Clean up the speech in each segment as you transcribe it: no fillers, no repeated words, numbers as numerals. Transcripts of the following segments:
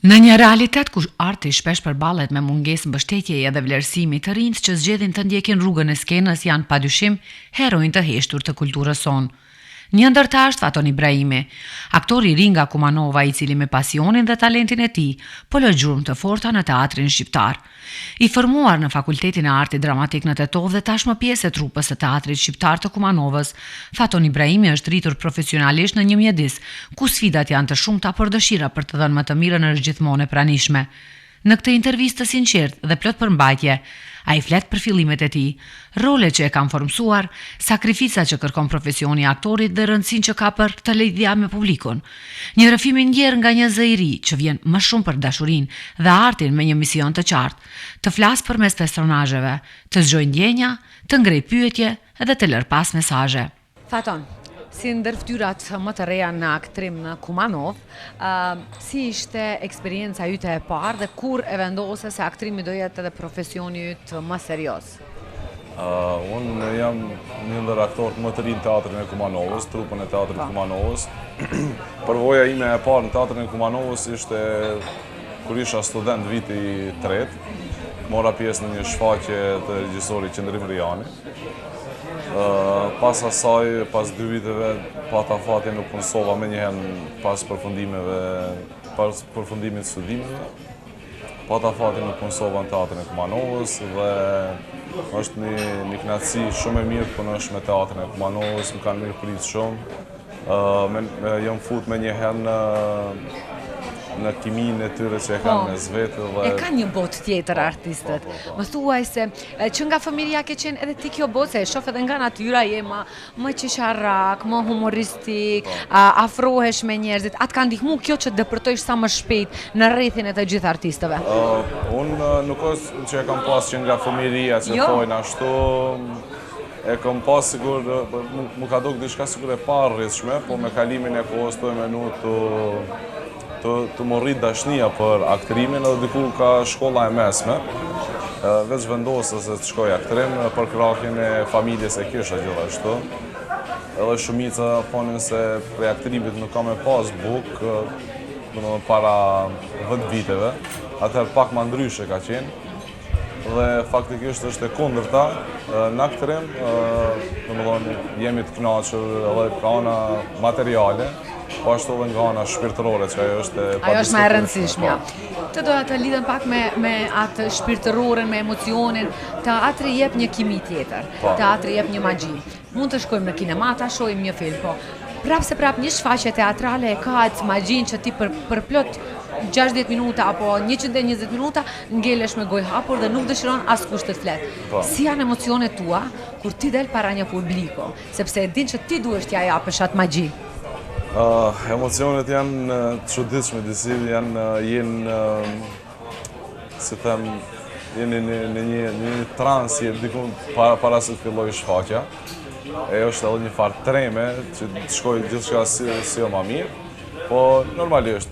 Në një realitet ku arti shpesh përballet me mungesë mbështetjeje dhe vlerësimi, të rinjtë që zgjedhin të ndjekin rrugën e skenës janë padyshim heronj të heshtur të kulturës sonë. Një ndër ta është Faton Ibraimi, aktor i ri nga Kumanova, i cili me pasionin dhe talentin e tij po lë gjurmë të forta në teatrin shqiptar. I formuar në Fakultetin e Artit Dramatik në Tetovë dhe tashmë pjesë e trupës së Teatrit Shqiptar të Kumanovës, Faton Ibraimi është rritur profesionalisht në një mjedis, ku sfidat janë të shumta por dëshira për të dhënë më të mirën është gjithmonë e pranishme. Në këtë intervistë të sinqertë dhe plot përmbajtje, ai flet për fillimet e tij, rolet që e kanë formësuar, sakrificat që kërkon profesioni i aktorit dhe rëndësinë që ka për të lidhja me publikun. Një rrëfim i ndjerë nga një zë i ri që vjen më shumë për dashurinë dhe artin me një mision të qartë, të flasë përmes personazheve, të zgjojë ndjenja, të ngrejë pyetje dhe të lërë pas mesazhe. Faton, si ndër fytyrat më të reja në aktrim në Kumanovë, si ishte eksperienca jote e parë dhe kur e vendose se aktrimi do jetë edhe profesioni yt më serioz? Unë jam një ndër aktorët më të ri në teatrin e Kumanovës, trupën e teatrit të po. Kumanovës. Përvoja ime e parë në teatrin e Kumanovës ishte kur isha student viti i tretë. Mora pjesë në një shfaqje të regjisorit Qëndrim Rijani. Pas asaj, pas dy viteve, pata fatin u punësova menjëherë pas përfundimeve, pas përfundimit të studimeve. Pata fatin u punësova në teatrin e Kumanovës dhe është një, një kënaqësi shumë e mirë të punosh me teatrin e Kumanovës, më kanë mirëprit shumë. Me, me, jam fut menjëherë në në kiminë e tyre që e kanë po, mes vete dhe e kanë një botë tjetër po, artistët. Po, po, po. Më thuaj se që nga fëmijëria ke qenë edhe ti kjo botë se e shoh edhe nga natyra je më më qesharak, më humoristik, po. afrohesh me njerëzit. A të ka ndihmu kjo që të depërtojsh sa më shpejt në rrethin e të gjithë artistëve? Uh, unë nuk është që e kam pas që nga fëmijëria që jo. thojnë ashtu, e kam pas sikur, m'u ka duk diçka sikur e paarritshme, po me kalimin e kohës tu e menu të të, të m'u rrit dashnia për aktrimin edhe diku ka shkolla e mesme, veç vendosa se të shkoj aktrim, përkrahjen e familjes e kisha gjithashtu. Edhe shumica thonin se prej aktrimit nuk ka me pas bukë, domethënë para 10 viteve, atëherë pak ma ndryshe ka qenë, dhe faktikisht është e kundërta, në aktrim, domethënë, jemi të knaqur edhe nga ana materiale, po ashtu edhe nga ana shpirtërore, që ajo është e Ajo është më e rëndësishmja. Po. Të doja të lidhem pak me, me atë shpirtëroren, me emocionin. Teatri jep një kimi tjetër. Po. Teatri jep një magji. Mund të shkojmë në kinema, ta shohim një film, po prapë se prapë një shfaqje teatrale e ka atë magjinë që ti për, për plot 60 minuta apo 120 minuta ngelesh me gojë hapur dhe nuk dëshiron askush të të flet. Po. Si janë emocionet tua kur ti del para një publiku, sepse e din që ti duhesh t'ia japësh atë magji. Uh, emocionet janë të çuditshme, disi janë jenë si them, jeni në, në një, në një trans, je diku para, para se të fillojë shfaqja. E është edhe një farë treme që të shkojë gjithçka si, si jo ma mirë. Po, normalisht,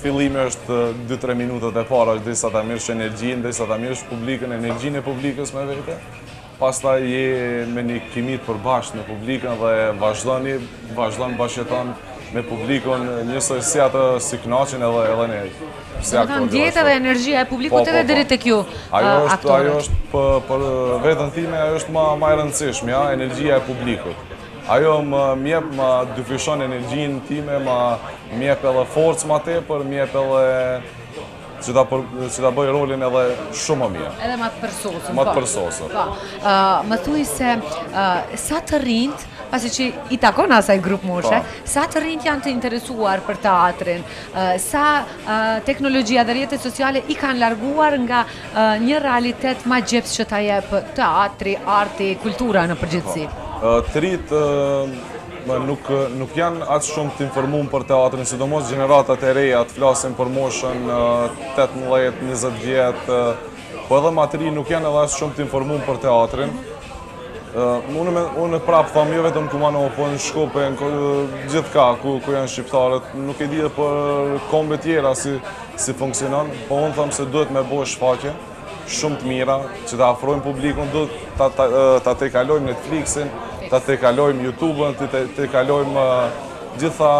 fillimi është 2-3 minutat e para, është derisa ta merrsh energjinë, derisa ta merrsh publikën, energjinë e publikës me vete. Pastaj je me një kimi të përbashkët me publikën dhe vazhdoni, vazhdon bashkëjeton me publikun njësoj si atë si kënaqen edhe edhe ne. Si aktorë. Do të ndjehet edhe energjia e publikut po, po, edhe po. deri tek ju. Ajo është ajo është për për veten time ajo është më më e rëndësishmja, energjia e publikut. Ajo më jep, më dyfishon energjinë time, më jep edhe forcë më tepër, më jep edhe që ta, për, që ta bëj rolin edhe shumë më mirë. Edhe më të përsosur. Më të po. përsosur. Po. Më thuj se sa të rinjt, pasi që i takon asaj grup moshe, po. sa të rinjt janë të interesuar për teatrin, sa teknologjia dhe rrjetet sociale i kanë larguar nga një realitet magjepsës që ta jep teatri, arti, kultura në përgjithësi. Po. Të rinjt nuk, nuk janë aq shumë të informuar për teatrin, sidomos gjeneratat e reja të flasim për moshën 18, 20 vjet, po edhe ma të ri nuk janë edhe aq shumë të informuar për teatrin. Unë, unë prapë thom, jo vetëm Kumanovë, po në Shkup, në gjithka ku, ku janë shqiptarët, nuk e di edhe për kombe tjera si, si funksionon, po unë thom se duhet me bo shfaqje, shumë të mira, që ta afrojmë publikun, duhet ta, ta, ta tejkalojmë Netflixin, ta tejkalojmë YouTube-ën, ta tejkalojmë. gjitha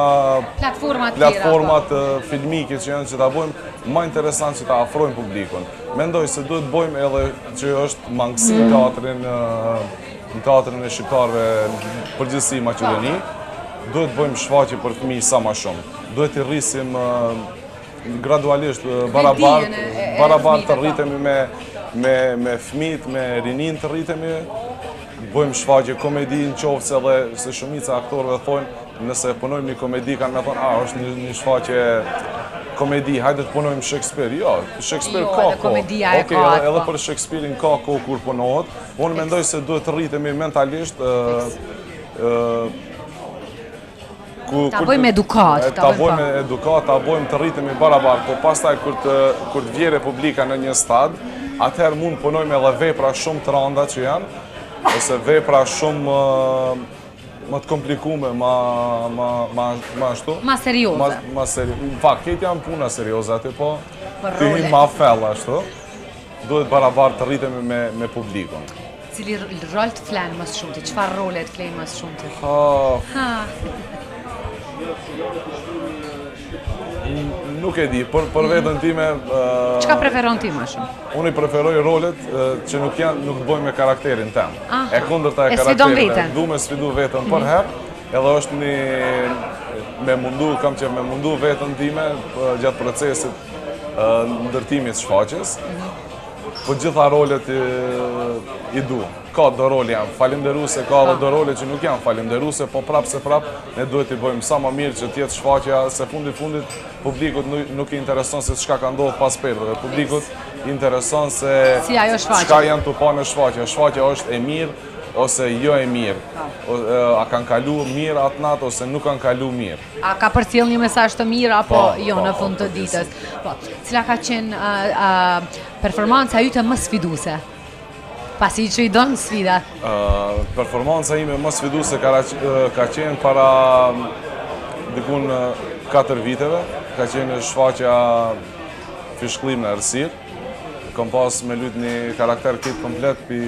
platformat, platformat po. filmike që janë që ta bojmë ma interesant që ta afrojmë publikun. Mendoj se duhet bojmë edhe që është mangësi në teatrin në teatrin e shqiptarëve në përgjithësi Maqedoni, duhet bëjmë shfaqje për fëmijë sa ma shumë. Duhet t'i rrisim gradualisht barabart, barabart të rritemi me me me fëmijët, me rinin të rritemi, bëjmë shfaqje komedi në qoftë se edhe se shumica e aktorëve thonë nëse punojmë një komedi kanë me thonë a është një, një shfaqje komedi, hajde të punojmë Shakespeare. Jo, Shakespeare jo, ka kohë. Komedia e okay, ka. Edhe, edhe për Shakespeare-in ka kohë kur punohet. Unë mendoj se duhet të rritemi mentalisht ë ë ku ta bëjmë edukatë, ta bëjmë edukatë, ta bëjmë të rritemi barabar, po pastaj kur të kur të vjen publika në një stad, atëherë mund të punojmë edhe vepra shumë të randa që janë, ose vepra shumë më të komplikume, ma, ma, ma, ma ashtu. Ma serioze. Ma, ma serioze. Në fakt, këto janë puna serioze aty, po të hyjmë ma fell ashtu. Duhet barabar të rritemi me, me publikun. Cili rol të flen më së shumti? Çfarë role të flen më së shumti? Ha. Ha. Nuk e di, për, për veten time... Çka preferon ti më shumë? Unë i preferoj rolet që nuk janë, nuk bëjnë me karakterin tem. E kundërta e karakterit. Du me sfidu veten mm. përherë, edhe është një me mundu, kam qef me mundu veten time gjatë procesit ndërtimit të shfaqjes, po gjitha rolet i du. Ka do role janë falenderuse, ka edhe do role që nuk janë falenderuse, po prapë se prapë ne duhet t'i bëjmë sa ma mirë që të jetë shfaqja, se fundi fundit publikut nuk i intereson se çka ka ndodhur pas perdeve, publikut i intereson se çka janë tu pa në shfaqje. Shfaqja është e mirë ose jo e mirë. Po. A kanë kalu mirë atë natë ose nuk kanë kalu mirë. A ka përcjell një mesazh të mirë apo po, jo po, në fund të ditës? Po, cila ka qenë performanca jote më sfiduese? Pasi që i don sfidat. Performanca ime më sfiduese ka, ka qenë para dikun 4 viteve, ka qenë shfaqja Fishkëllimë në errësirë. Kom pas me lujt një karakter krejt komplet pi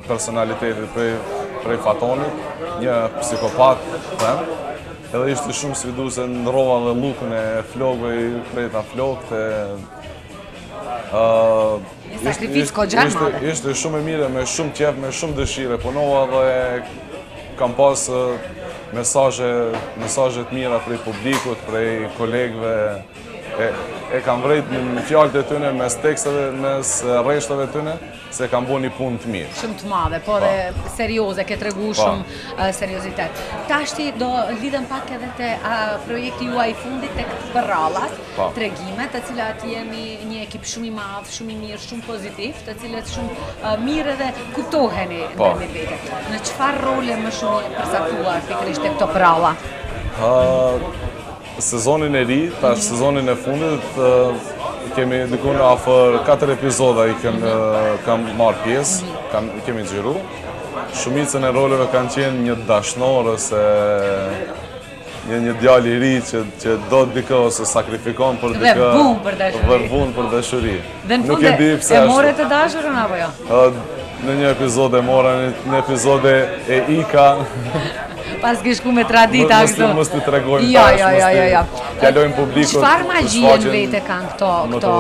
personalitetit prej, prej Fatonit, një psikopat, them. Edhe ishte shumë sfiduese, ndrova dhe look-un e flokëve, i preta flokët e... Uh, një sakrificë goxha e madhe. Ishte shumë e mirë, me shumë qef, me shumë dëshirë. Punova dhe kam pas mesazhe, mesazhe të mira prej publikut, prej kolegëve. E, e kam vrejt në fjalët e tyne, mes teksteve, mes rreshtave tyne se kam bo një punë të mirë. Shumë të madhe, po dhe po. serioze, ke tregu po. shumë seriozitet. Tashti do lidhem pak edhe te projekti juaj i fundit tek përrallat, po. tregimet, të cilat jeni një ekip shumë i madh, shumë i mirë, shumë pozitiv, të cilët shumë mirë edhe kuptoheni ndërmjet vete. Në çfarë role më shumë je përcaktuar pikërisht te këto përralla? Sezonin e ri, tash sezonin e fundit, kemi dikun afër 4 epizoda i kem, kam marrë pjesë, kam, kemi xhiru. Shumicën e roleve kanë qenë një dashnor ose një një djalë i ri që që do dikë ose sakrifikon për dikë. Dhe vun për dashuri. Dhe vun për dashuri. Dhe në fund e, e more të dashurën apo jo? Në një epizod e mora, në një epizod e ika. Paske shku me tradita kështu. Mos të tregojmë jo, tash, jo, jo, jo, jo. T'ia lojmë publikut. Çfarë magjie në vete kanë këto këto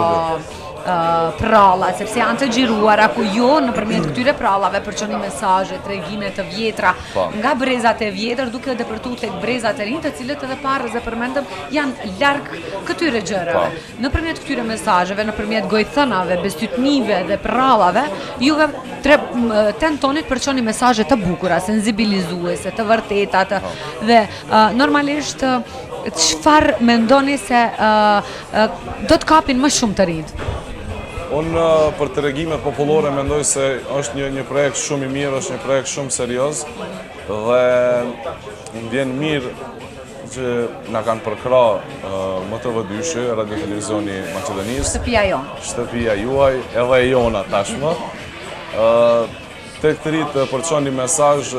prralla, sepse janë të xhiruara ku ju nëpërmjet këtyre prrallave përçoni mesazhe, tregime të vjetra po. nga brezat e vjetër duke depërtu tek brezat e rinj, të cilët edhe parë e përmendëm janë larg këtyre gjërave. Po. Nëpërmjet këtyre mesazheve, nëpërmjet gojthënave, bestytnive dhe prrallave, juve tre, tentoni të përçoni mesazhe të bukura, sensibilizuese, të vërteta, të, po. dhe uh, normalisht çfarë mendoni se uh, uh, do të kapin më shumë të rinjtë? Unë për tregimet popullore mendoj se është një, një projekt shumë i mirë, është një projekt shumë serioz dhe më vjen mirë që na kanë përkrah MTV dyshi, Radio Televizioni i Maqedonisë. Shtëpia jonë. Shtëpia juaj, edhe e jona tashmë. Tek të rinjtë përçon një mesazh,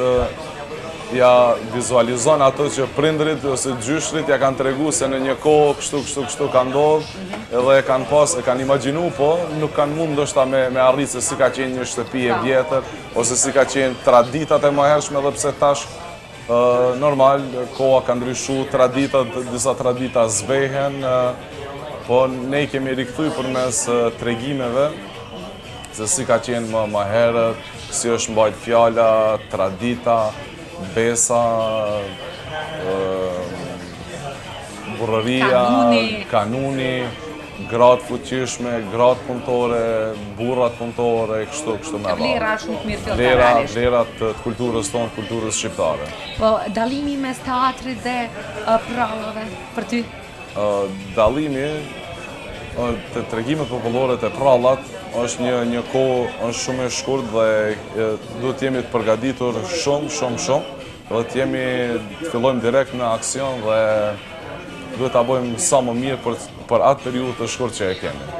ja vizualizon ato që prindrit ose gjyshrit ja kanë tregu se në një kohë kështu kështu kështu ka ndodhë, mhm. edhe e kanë pas, e kanë imagjinu, po nuk kanë mund ndoshta me, me arrit se si ka qenë një shtëpi e vjetër, ose si ka qenë traditat e mëhershme edhe pse tash. Normal, koha ka ndryshu, traditat, disa tradita zbehen, po ne i kemi rikthy përmes tregimeve, se si ka qenë më, më herët, si është mbajt fjala, tradita, besa, burrëria, kanuni, gratë fuqishme, gratë punëtore, burrat punëtore, kështu, kështu me radhë. Vlera shumë të mirëfillta vlera, realisht. Vlera të, të kulturës tonë, kulturës shqiptare. Po, dallimi mes teatrit dhe prrallave për ty? Dallimi te tregimet popullore te prrallat është një një kohë është shumë e shkurt dhe duhet të jemi të përgatitur shumë shumë shumë dhe të jemi të fillojmë direkt në aksion dhe duhet ta bëjmë sa më mirë për për atë periudhë të shkurt që e kemi.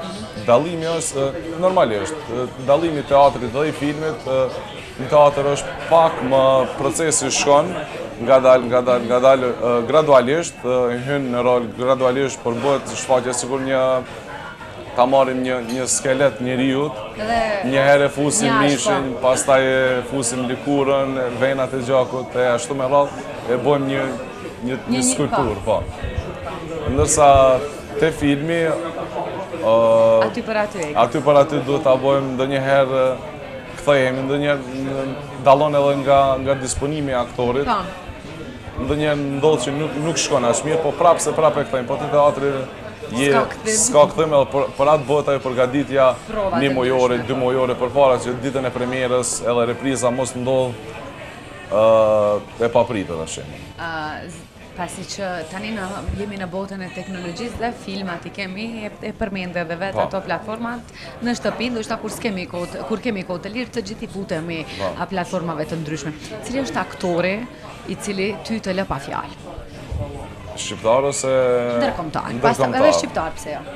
Dallimi është normalisht, dallimi i teatrit dhe i filmit Në teatër është pak më procesi shkon, ngadalë, ngadalë, ngadalë, gradualisht, hyn në rol gradualisht, por bëhet shfaqja sikur një ta marrim një, një skelet njeriut, një herë e fusim mishin, po. pastaj e fusim lëkurën, venat e gjakut, e ashtu me radhë, e bëjmë një, një, një skulpturë, po. Ndërsa te filmi, aty për aty, aty për aty duhet ta bëjmë ndonjëherë Kthehemi ndonjëherë dallon edhe nga nga disponimi i aktorit. Po. Ndonjëherë ndodh që nuk nuk shkon aq mirë, po prapë se prapë e kthejmë. Po te teatri je s'ka kthim edhe për, për atë bëhet ajo përgatitja një mujore, dy mujore përpara që ditën e premierës edhe repriza mos ndodh ë e papritur tash. Ë Pasi që tani në, jemi në botën e teknologjisë dhe filmat i kemi e, e përmende edhe vetë po. ato platformat në shtëpi, ndoshta kur s'kemi kohë, kur kemi kohë të lirë, të gjithë i futemi po. a platformave të ndryshme. Cili është aktori i cili ty të lë pa fjalë? Shqiptar ose ndërkombëtar? Ndërkombëtar. Edhe shqiptar pse jo?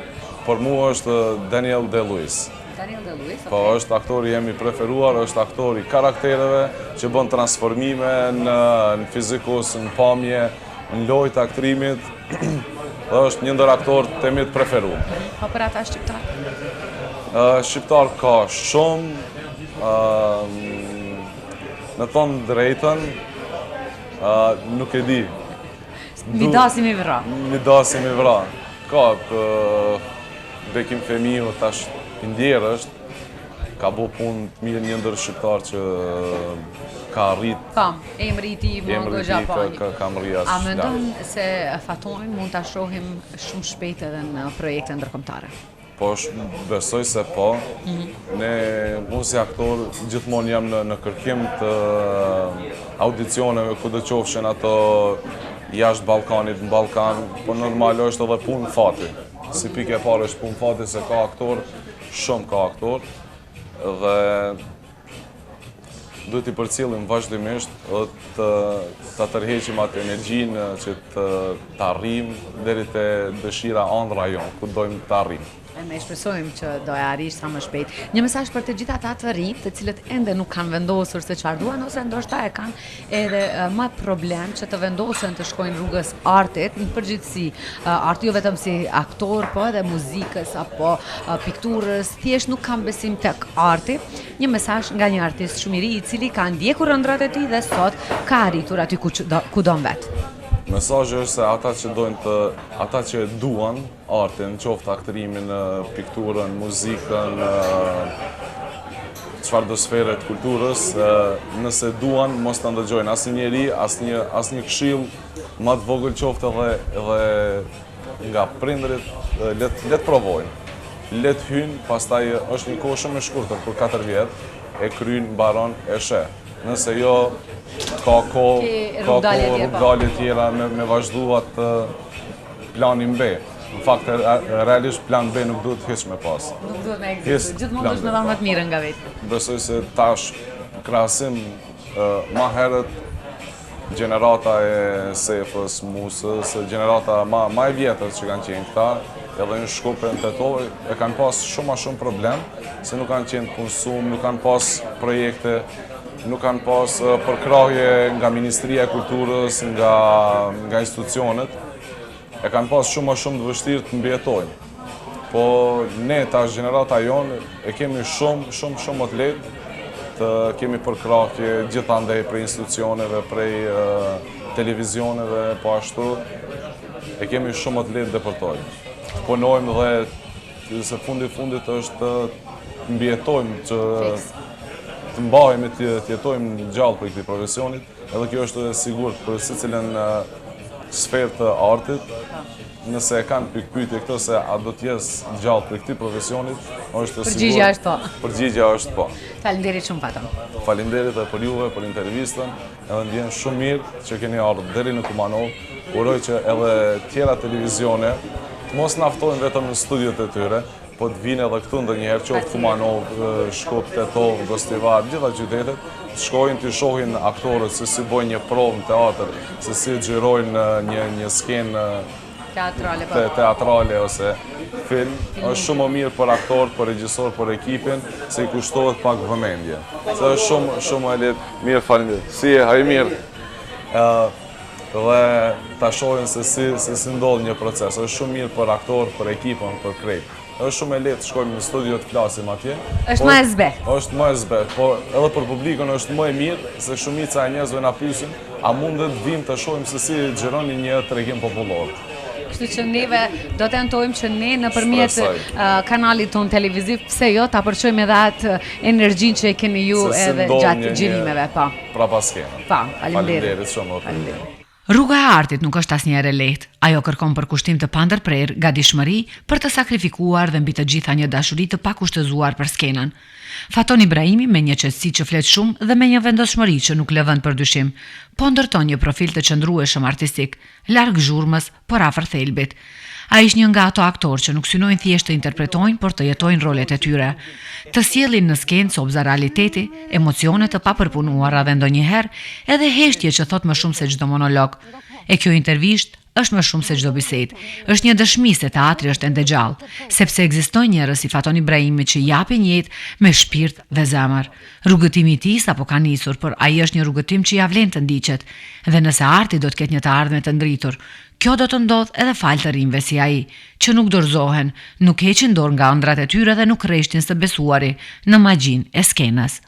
Për mua është Daniel Day-Lewis. Daniel Day-Lewis, okay. Po, është aktori jem i preferuar, është aktori i karaktereve që bën transformime në, në fizikus, në pamje, në lojë të aktrimit dhe është një ndër aktorët e mi të preferuar. Po për ata shqiptar? Uh, shqiptar ka shumë, uh, me thonë drejtën, uh, nuk e di. Mi dasi mi vra. Mi dasi mi vra. Ka, uh, Bekim Fehmiu tash i ndjerë është, ka bo punë të mirë një ndër shqiptar që ka arrit. Po, emri i tij më goxha po. Ka, ka mrri A mendon se Fatonin mund ta shohim shumë shpejt edhe në projekte ndërkombëtare? Po, besoj se po. Mhm. Ne, unë si aktor, gjithmonë jam në, në kërkim të audicioneve, kudo qofshin ato jashtë Ballkanit, në Ballkan, po normal është edhe punë fati. Si pikë e parë është punë fati se ka aktor, shumë ka aktor dhe duhet t'i përcjellim vazhdimisht dhe të ta tërheqim atë energjinë që të të arrijmë deri te dëshira andrra jonë, ku dojmë të arrijmë. E ne shpresojmë që do e arrish sa më shpejt. Një mesazh për të gjithë ata të rinj, të cilët ende nuk kanë vendosur se çfarë duan ose ndoshta e kanë edhe më problem që të vendosen të shkojnë rrugës artit, në përgjithësi, arti jo vetëm si aktor, po edhe muzikës apo pikturës, thjesht nuk kanë besim tek arti. Një mesazh nga një artist shumë i ri i cili ka ndjekur ëndrrat e tij dhe sot ka arritur aty ku do, ku don vetë. Mesazhi është se ata që dojnë të ata që e duan artin, qoftë aktrimin, pikturën, muzikën, çfarëdo sfere të kulturës, nëse duan, mos të ndëgjojnë asnjë njeri, asnjë, asnjë këshillë, ma të vogël qoftë edhe, edhe nga prindërit, le të, le të provojnë. Le të hyjnë, pastaj është një kohë shumë e shkurtër, për 4 vjet, e kryn, mbaron, e sheh. Nëse jo, ka kohë, ka kohë rrugëdalje tjera me, me vazhdu atë planin B. Në fakt, realisht plan B nuk duhet hiç me pas. Nuk duhet me ekzistu, gjithmonë duhet me dhanë më të mirën nga vetja. Besoj se tash, krahasim ma herët, gjenerata e Sefës, Musës, gjenerata ma, ma e vjetër që kanë qenë këta, edhe në Shkup e në Tetovë, e kanë pas shumë ma shumë problem, se nuk kanë qenë t'punsum, nuk kanë pas projekte, nuk kanë pas përkrahje nga Ministria e Kulturës, nga, nga institucionet, e kanë pas shumë ma shumë të vështirë të mbijetojnë. Po ne tash gjenerata jonë e kemi shumë, shumë, shumë më të lehtë. lehtë, kemi përkrahje gjithandej prej institucioneve, prej televizioneve, po ashtu e kemi shumë më të lehtë depërtojmë. Të punojmë dhe se fundi fundit është të mbijetojmë, që të mbahemi të jetojmë gjallë prej këtij profesionit, Edhe kjo është e sigurt për secilën sferë të artit, nëse e kanë pikëpyetje këtë se a do të jes gjallë prej këtij profesionit, është e sigurt. Përgjigja është po. Përgjigja është po. Faleminderit shumë Faton. Faleminderit edhe për juve, për intervistën, edhe ndjehem shumë mirë që keni ardhur deri në Kumanovë. Uroj që edhe tjera televizione të mos na ftojnë vetëm në studiot e tyre, Po të vinë edhe këtu ndonjëherë, qoftë Kumanovë, Shkup, Tetovë, Gostivar, gjitha qytetet, të shkojnë të shohin aktorët se si bojnë një provë në teatër, se si xhirojnë një, një skenë teatrale, po. teatrale ose film, është shumë më mirë për aktorët, për regjisorët, për ekipin, se i kushtohet pak vëmendje. Se është shumë, shumë më e lehtë. Mirë, faleminderit. Si je, a je mirë? Dhe ta shohin se si se si ndodh një proces. Është shumë mirë për aktorë, për ekipën, për krejt. Është shumë e lehtë të shkojmë në studio të flasim atje. Është më e zbehtë. Është më e zbehtë, po edhe për publikun është më e mirë se shumica e njerëzve na pyesin, a mundet të vijmë të shohim se si xhironi një tregim popullor. Kështu që neve do të tentojmë që ne nëpërmjet kanalit tonë televiziv, pse jo, ta përçojmë edhe atë energjinë që e keni ju edhe gjatë xhirimeve, po. Prapa skenës. Po, faleminderit. Faleminderit shumë. Faleminderit. Rruga e artit nuk është asnjëherë e lehtë. Ajo kërkon përkushtim të pandërprerë, gatishmëri për të sakrifikuar dhe mbi të gjitha një dashuri të pakushtëzuar për skenën. Faton Ibraimi, me një qetësi që flet shumë dhe me një vendosmëri që nuk lë vend për dyshim, po ndërton një profil të qëndrueshëm artistik, larg zhurmës, por afër thelbit. Ai është një nga ato aktorë që nuk synojnë thjesht të interpretojnë, por të jetojnë rolet e tyre. Të sjellin në skenë copëza realiteti, emocione të papërpunuara dhe ndonjëherë edhe heshtje që thotë më shumë se çdo monolog. E kjo intervistë është më shumë se çdo bisedë. Është një dëshmi se teatri është ende gjallë, sepse ekzistojnë njerëz si Faton Ibraimi që i japin jetë me shpirt dhe zemër. Rrugëtimi i tij sapo ka nisur, por ai është një rrugëtim që ia vlen të ndiqet. Dhe nëse arti do të ketë një të ardhme të ndritur, kjo do të ndodhë edhe falë të rinjve si ai, që nuk dorëzohen, nuk heqin dorë nga ëndrrat e tyre dhe nuk reshtin së besuari në magjinë e skenës.